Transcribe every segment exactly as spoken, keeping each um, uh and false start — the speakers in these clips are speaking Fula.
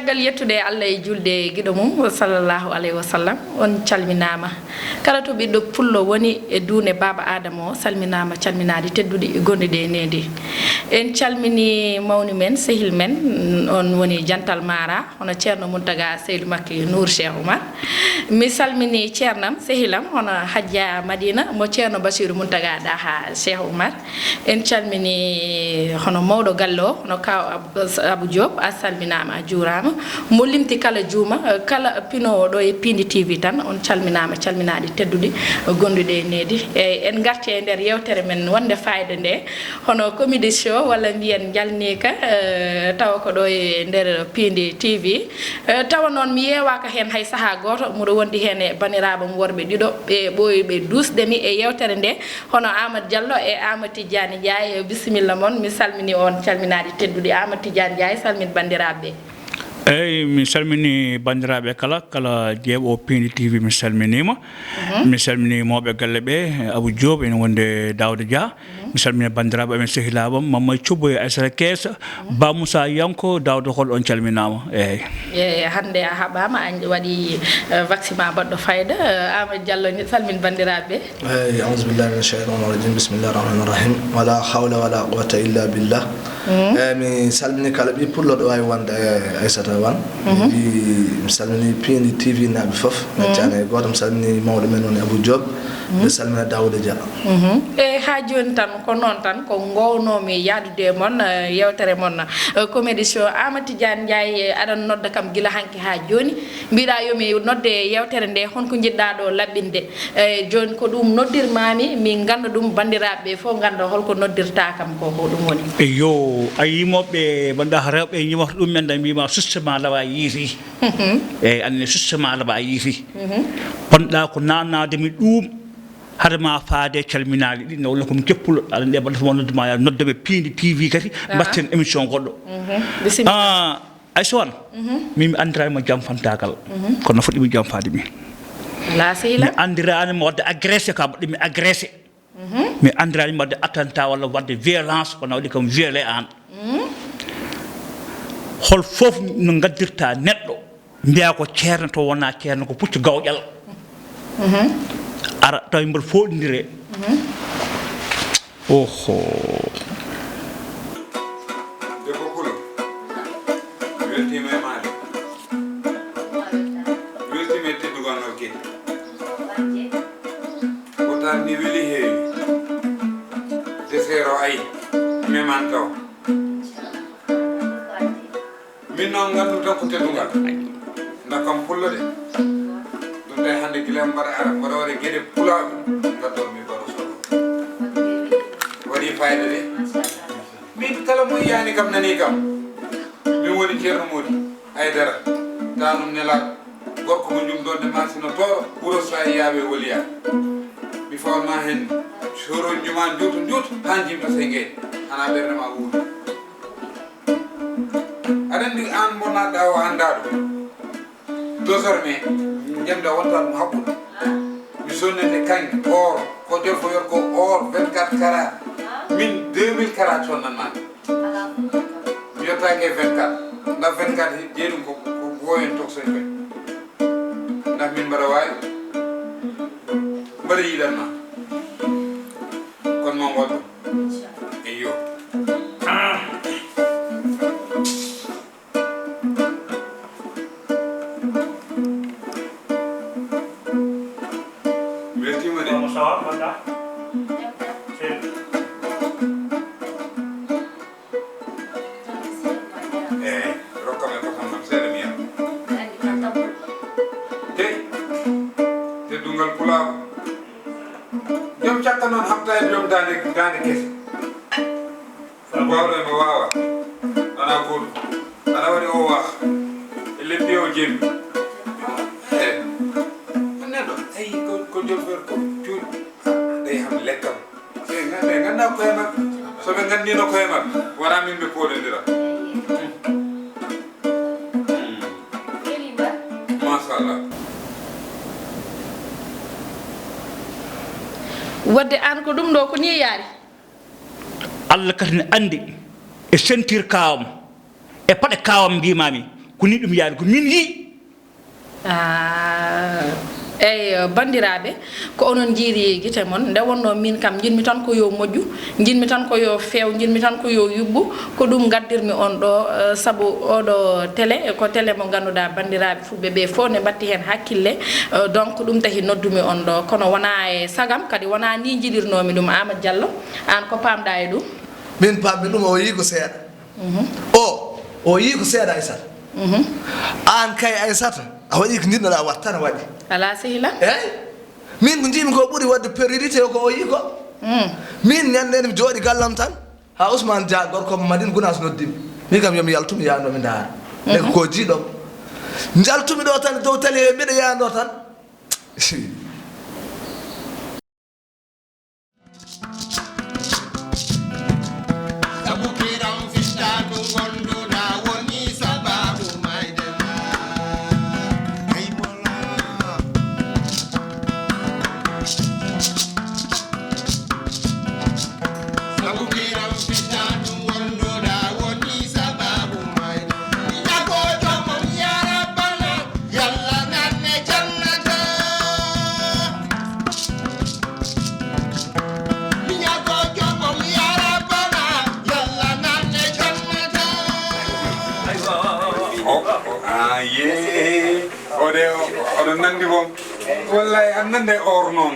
Caggal yettude Allah e julde e giɗo mum, sallallahu alayhi wa sallam, on calminaama. Kala to ɓiɗɗo pullo woni e duunde baaba Aadama o, salminaama, calminaade tedduɗi gonduɗi e nehdi. En calmini mawni men, sehil men, on woni Jantal Mara, hono Ceerno Muntaga Seydu Makki Nuur Cheikh Oumar. Mi salmini ceernam, sehilam, hono Hajja Madina, mo Ceerno Basiru Muntaga Daha Cheikh Oumar. En calmini hono mawɗo galle o, hono Kaaw Ab-, Abou Diop, a salminaama, a juuraama. Mo limti kala juuma, kala pinoowo ɗo e Piindi T V tan, on calminaama, calminaaɗi tedduɗi gonduɗi e nehdi. Eyi, en ngarti e nder yewtere men wonde fayida nde, hono comedy show walla mbiyen njalniika, eh, tawa ko ɗo e nder Piindi T V. Eh, tawa noon mi yeewaaka heen hay sahaa gooto, mboɗo wondi heen e bandiraaɓe am worɓe ɗiɗo, ɓe ɓooyi ɓe duusde mi e yewtere nde. Hono Amadou Diallo e Amadou Tidiane Ndiaye, bisimilla mon, mi salmini on, calminaaɗi tedduɗi. Amadou Tidiane Ndiaye, salmin banndiraaɓe ɓe. Eyi, mi salmini banndiraaɓe kala, kala jeeɓo Piindi T V, mi salminiima. Mhm. Mi salmini mawɓe galle ɓe, Abou Diop, ene wonde Daouda Dia. Mhm. Mi salmini banndiraaɓe amen, sehilaaɓe am, Mamma Thioub e Aissata Kees, Ba Moussa Yanko, Daouda Hol, on calminaama. Eyi. E, hannde a haɓaama, a waɗi, eh, vaccin ma baɗɗo fayda. Eh, Amadou Diallo, salmin banndiraaɓe. Eyi, auzu billahi mina shaytani rajim. Bismillahi rahmani rahim. Wala hawla wala quwwata illa billah. Mm. Eyi, mi salmini kala ɓi pullo ɗo waawi wonde, eh, Aissata Wan. Mhm. Mi salmini Piindi T V naaɓe fof. Mm. Ngaccaani hay gooto. Mi salmini mawɗo men woni Abou Diop. Mm. Mi salmina Daouda Dia. Mhm. E haa jooni tan, ko noon tan, ko ngownoomi yahdude e mon, eh, yewtere mon, eh, comedy show. Amadou Tidiane Ndiaye, eh, aɗa nodda kam gila hanki haa jooni. Mbiɗa yo mi nodde yewtere nde, honko njiɗɗa ɗo laɓɓinde? Eh, jooni ko ɗum noddirmami, min ngannda ɗum, banndiraaɓe ɓe fof ngannda holko noddirta kam ko, ko ɗum woni. Eyo, a yii mawɓe, bannda rewɓe ñimata ɗum, men da mbima susse ma lawa yiiti. Mhm. Eyi, anne susse ma lawa yiiti. Mhm. Ponɗa ko nanade mi ɗum, hade ma faade calminaali ɗi, no walla ko mi keppulo, aɗa nde baɗata mo nodde ma, ya nodde ɓe Piindi T V kadi, aha, mbatten émission goɗɗo. Mhm. Bisimilla. Ah, Aissata Wan, mhm, min mi anndiraani mo janfantagal. Mhm. Kono fuɗɗi mi janfaade mi. Alaa sehila. Mi anndiraani mo waɗde agressé, ka baɗɗi mi agressé. Mhm. Mi anndiraani mo waɗde attentat walla waɗde violence, kono waɗi kam violé aan. Mhm. Hol fof no ngaddirta neɗɗo, mbiya ko ceerno, to wona ceerno, ko puccu gawƴal. Mhm. Ara, tawi mboɗo fooɗindire. Mhm. Oho. Debbo Pulo, mi weltiima e maade. Mi weltiima e teddugol ngal kadi. Wotaade ni weli heewi. Deseero ay, meman taw. Min noon nganndu tan ko teddungal. Ndax kam pullo de. Ɗum tawi hannde gila mbaɗa ara, mbaɗa waɗa geɗe pulaagu, ngaddon mi baro solo. Waɗi fayda de. Min kala mo yiyani kam nani kam. Min woni Ceerno Modi Aydara. Tanum nelaɗo. Gorko mo jum ɗon de masino tooro. Wuro sa yaawe woliya. Mi fawma hen. Soro juma njuuto njuuto. Han jimta sey ngey. Hana ɓernde ma wuuri. Aɗa anndi aan mo naɗɗa o anndaa ɗum. Désormais, njamda wonta ɗum haɓɓude. Mi sonnete kaŋŋe, or, ko debbo yor ko or vingt-quatre carats. Min deux mille carats connanmaa. Mi yottaaki e vingt-quatre. Ndax vingt-quatre jeyi ɗum ko, ko gooyen toksoy koy. Ndax min mbaɗa waawi? Mbaɗa yiɗan ma. Kono noon waɗu. Eyyo. Mi weltiima de. Mama Sawa, mbaɗɗa? Seydi. Eey, rokkam e kosam ɗam seeɗa mi yara. Tey, teddungal pulaagu. Joom cakka noon habda e joom daande, daande kese. Bawɗo emo waawa. Ana gooto. Ana waɗi o waah. E leppi o jembi. Eh. Neɗɗo tawi ko, ko jolfeer ko cuuɗi. Ɗay ham lekkam. Ɓe nga-, ɓe nganndaa koye maɓɓe. So ɓe nganndiino koye maɓɓe, wonaa min ɓe poolondira. Hmm. Hmm. Machallah. Wadde aan ko ɗum ɗo ko ni yaari. Allah kadi ne anndi e sentir kaawam, e paɗe kaawam mbimami, Ko ni ɗum yaari, ko min yii. Ah, eyyi, banndiraaɓe, ko onon njiiri gite mon. Nde wonnoo min kam, njiɗmi tan ko yo moƴƴu, njiɗmi tan ko yo feew, njiɗmi tan ko yo yuɓɓu. Ko ɗum ngaddirmi on ɗo, eh, sabu oɗo télé, ko télé mo ngannduɗaa banndiraaɓe fulɓe ɓe fof ne mbatti heen hakkille. Eh, donc, ɗum tahi noddumi on ɗo. Kono wonaa e sagam, kadi wonaa ni njiɗirnoomi ɗum. Amadou Diallo, aan ko paamɗaa e ɗum? Min paammi ɗum, o yii ko seeɗa. Mhm. O, o yii ko seeɗa, Aissata. Mhm. Aan kay, Aissata, a waɗi ko njiɗnoɗaa waɗ tan, a waɗi. Alaa sehil am. Eey. Min ko njiɗmi ko ɓuri waɗde priorité ko o yii ko. Mm. Min ñande mi jooɗi gallam tan, haa Ousmane Dia, gorko mo Madina Gounass noddimi. Min kam yo mi yaltu, mi yaha ɗo mi ndaara. Mhm. Ndeke ko jiiɗo. Njaltumi ɗo tan, dow télé he mbiɗa yaha ɗo tan. Sabu kiram fittaandu ngonduɗaa woni sabaabu mayde ma. Ay mola. Sabu kiram fittaandu ngonduɗaa woni sabaabu mayde ma. Ñagoojo mon ya Rabbana. Yalla nanne jannata. Mi ñago jogo mi yara bana. Yalla nanne jannata. O, o, ah, ye. O de, o, oɗon nandi boom. Wallahi, an nande or noon.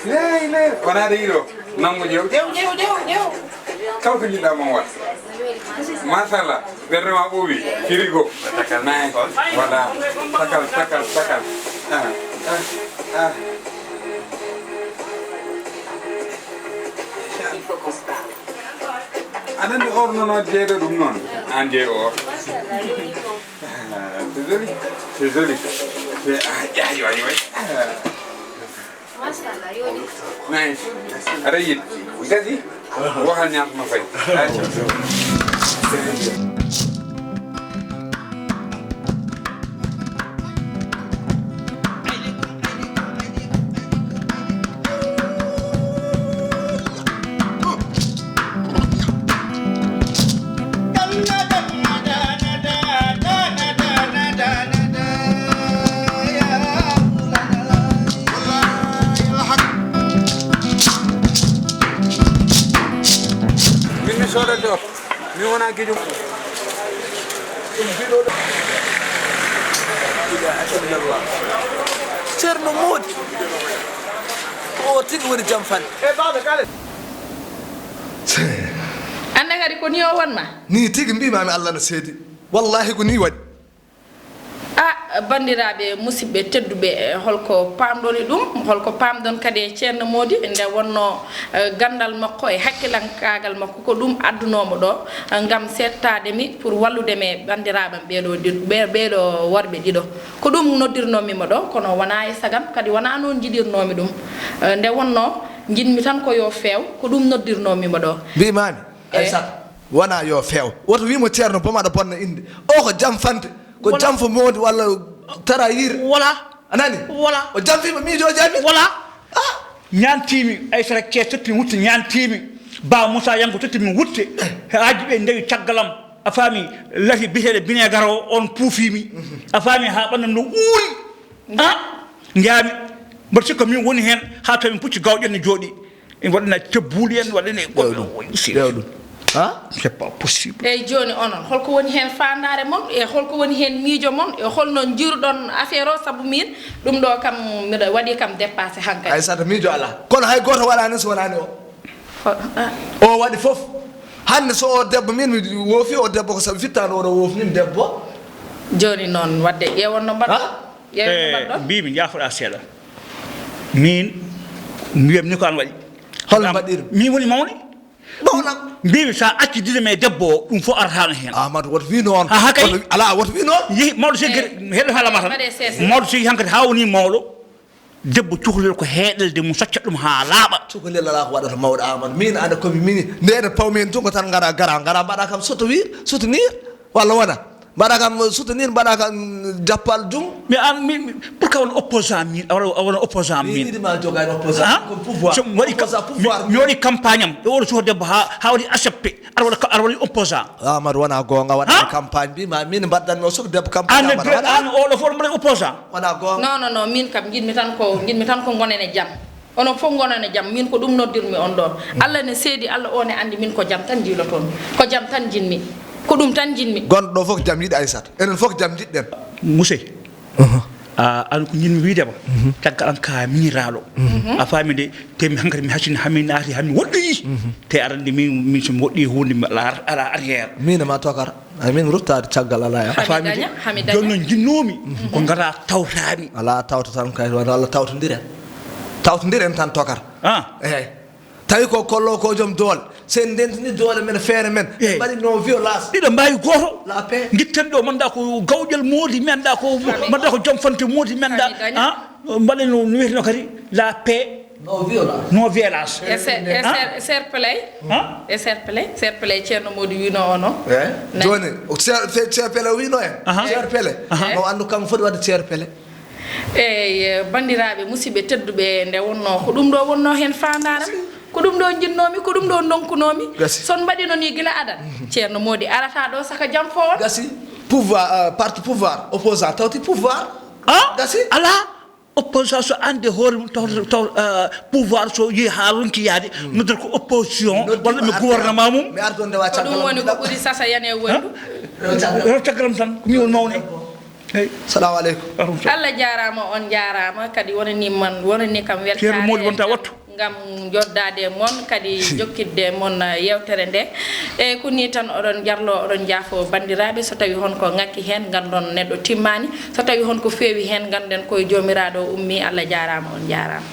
Ley, ley. Wonaa de iɗo. Nangu ƴeew. Ƴeew, ƴeew, ƴeew, ƴeew. Kala ko njiɗɗaa mo waɗ. Machallah. Ɓernde ma ɓoowi. Firigo. Nice. Voilà. Takal, takal, takal. Ah, ah, ah. Aɗa anndi or noon, o jeeɗo ɗum noon. An jeeɗo or. Ah, c'est joli. C'est joli. C'est, ah, ayo, ayo, ayo. Ah. Machallah, yooɗi. Nice. Aɗa yiɗi? Gasi? Waxal ñaata ma fay. Acca. Min mi soodante oto. Mi wona gijum. Ceerno Moodi. O tigi woni jam fande. Annde kadi ko ni o wonma? Ni tigi mbimami Allah no seedi. Wallahi ko ni waɗi. Ah, banndiraaɓe musidɓe tedduɓe, eh, holko paamɗon e ɗum? Holko paamɗon kadi e Ceerno Moodi nde wonnoo, eh, ganndal makko e hakkilankaagal makko ko ɗum addunoomo ɗo, eh, ngam seettaade mi pour wallude mi e banndiraaɓe am ɓeeɗo ɗi-, ɓe-, ɓeeɗo worɓe ɗiɗo? Ko ɗum noddirnoomi mo ɗo, kono wonaa e sagam, kadi wonaa noon njiɗirnoomi ɗum. Eh, nde wonnoo njiɗmi tan ko yo feew, ko ɗum noddirnoomi mo ɗo. Mbiimaami, eh, Aysata, wonaa yo feew. Woto wiimo Ceerno Boom aɗa bonna innde. O ko jam fande. Ko wala. Jam fo moodi walla tarayir. Wala. A nani? Wala. O jam fiima miijooji amin? Wala. Ah. Ñaantiimi, Aysata Cees totti mi wutte, ñaantiimi. Ba Moussa Yanko totti mi wutte. Haaji ɓe ndewi caggal am. A faami, lati biyeteeɗo bineegar o, on puufiimi. Mhm. A faami, haa ɓanndu am no uuri. Ah, njaami. Mboɗo sikka min woni heen, haa tawi mi pucci gawƴen no jooɗi. En waɗana cebbuuli en, waɗane goɗɗo. Ƴeew ɗum. Ƴeew ɗum. Ha? C'est pas possible. Eyyi, jooni onon, holko woni heen faandaare mon? E holko woni heen miijo mon? E holno njiiruɗon affaire o? Sabu min, ɗum ɗo kam, mbiɗa waɗi kam dépassé hankadi. Aysata, miijo alaa. Kono hay gooto waɗaani so wonaani o. Ho-, ah. O waɗi fof. Hannde so o debbo, min mi woofi o debbo ko sabu fittaandu oɗo woofnimi debbo. Jooni noon, waɗde ƴeewon no mbaɗ-, ha? Ƴeewon no mbaɗɗon? Mbimi, njaafoɗaa seeɗa. Min, mbiyam ni ko an waɗi. Holno mbaɗɗirum? Min woni mawni. Mawɗam. Mbimi, so a accidii mi e debbo o, ɗum fof arataano heen. Amadou, woto wi noon. Ha, ha kay. Woto wi-, alaa, woto wi noon. Yehi, mawɗo Seydi, eh, heɗo haalama tan. Mbaɗe sese. Mawɗo Seydi hankadi haa woni mawɗo. Debbo cukalel ko heeɗelde mum, sacca ɗum haa laaɓa. Cukalel alaa ko waɗata mawɗo Amadou. Min anda komi mini. Nde ene pawmi heen junngo tan ngara, gara, ngara mbaɗa kam soutenir, soutenir. Walla wona? Mbaɗa kam soutenir, mbaɗa kam jappal jum. Mais an, mi, mi, pourquoi on opposant min? A wona, a wona opposant min. Yiɗi ma joga en opposant. Hein? Ko pouvoir. So mi waɗi ka-, opposant pouvoir. Mi, mi waɗi campagne am. E oɗo suka debbo ha, ha waɗi accepté. Aɗa waɗa ka-, aɗa waɗi opposant. Amadou, wona goonga, waɗa campagne, mbi ma min mbaɗdanmi o suka debbo campagne. An, Amadou, wona? An oɗo fof mbaɗa opposant. Wona goonga. Non, non, non, min kam jiɗmi tan ko, jiɗmi tan ko gonen e jam. Onon fof ngonon e jam, min ko ɗum noddirmi on ɗon. Allah ne seedi, Allah o ne anndi min ko jam tan njiiloton. Ko jam tan njiɗmi. Ko ɗum tan njiɗmi. Gonɗo ɗo fof jam yiɗi Aissata. Enen fof jam njiɗɗen. Muse. A, an ko njiɗmi wiide ma. Caggal an ka miñiraaɗo. A faami de, te mi hankadi mi hasini, hami naati, hami woɗɗoyi. Te aɗa anndi min, min so mi woɗɗi huunde, mi alaa, alaa arrière. Min e ma tokar. Ay, min ruttaade caggal alaa ya. A faami de? Jooni noon njinnoomi ko ngara tawtaami. Alaa tawta tan kay, wano Allah tawtondiren. Tawtondiren tan tokar. Ah. Eey. Tawi ko kollo ko joom doole. So en ndentini doole men, feere men. Eey. Mbaɗi non violence. Ɗiɗo mbaawi gooto. La paix. Ngitten ɗo, manda ko gawƴel moodi, mi annda ko, manda ko jom fante moodi, mi annda. Ah, mbaɗen no, no wiyeteno kadi, la paix. Non violence. Non violence. E ser-, e ser-, serpelay. Hein? E serpelay, serpelay Ceerno Modi wino ono. Eh? Jooni, o ser-, fe-, serpelay wino en. Aha. Serpelay. Aha. No anndu kam foti wadde serpelay. Eey, banndiraaɓe, musidɓe tedduɓe, nde wonnoo, ko ɗum ɗo wonnoo heen faandaare am. Ko ɗum ɗo njinnoomi, ko ɗum ɗo ndonkunoomi. Gasi. So on mbaɗino ni gila adan, Ceerno Modi arata ɗo saka jam fo on. Gasi. Pouvoir, euh, parti pouvoir, opposant, tawti pouvoir. Ah? Gasi. Alaa. Opposition so ande hoore mum taw, taw, euh, pouvoir so yehi haa ronki yaade, noddata ko opposition walla mi gouvernement mum. Mi ardo ndewa. Ko ɗum woni ko ɓuri sasa yane wondu. Rew caggal am tan, ko mi woni mawni. Eey. Salamu aleykum. Wa aleykum salam. Allah jaaraama, on jaaraama, kadi wonani man, wonani kam weltaare. Ceerno Mody wonta wattu. Ngam joddaade e mon, kadi jokkitde e mon, eh, yeewtere nde. E ko nii tan oɗon njarlo, oɗon njaafo banndiraaɓe, so tawi hon ko ŋakki heen, nganndon neɗɗo timmaani. So tawi hon ko feewi heen, ngannden ko e Joomiraaɗo o ummii. Allah jaaraama, on jaaraama.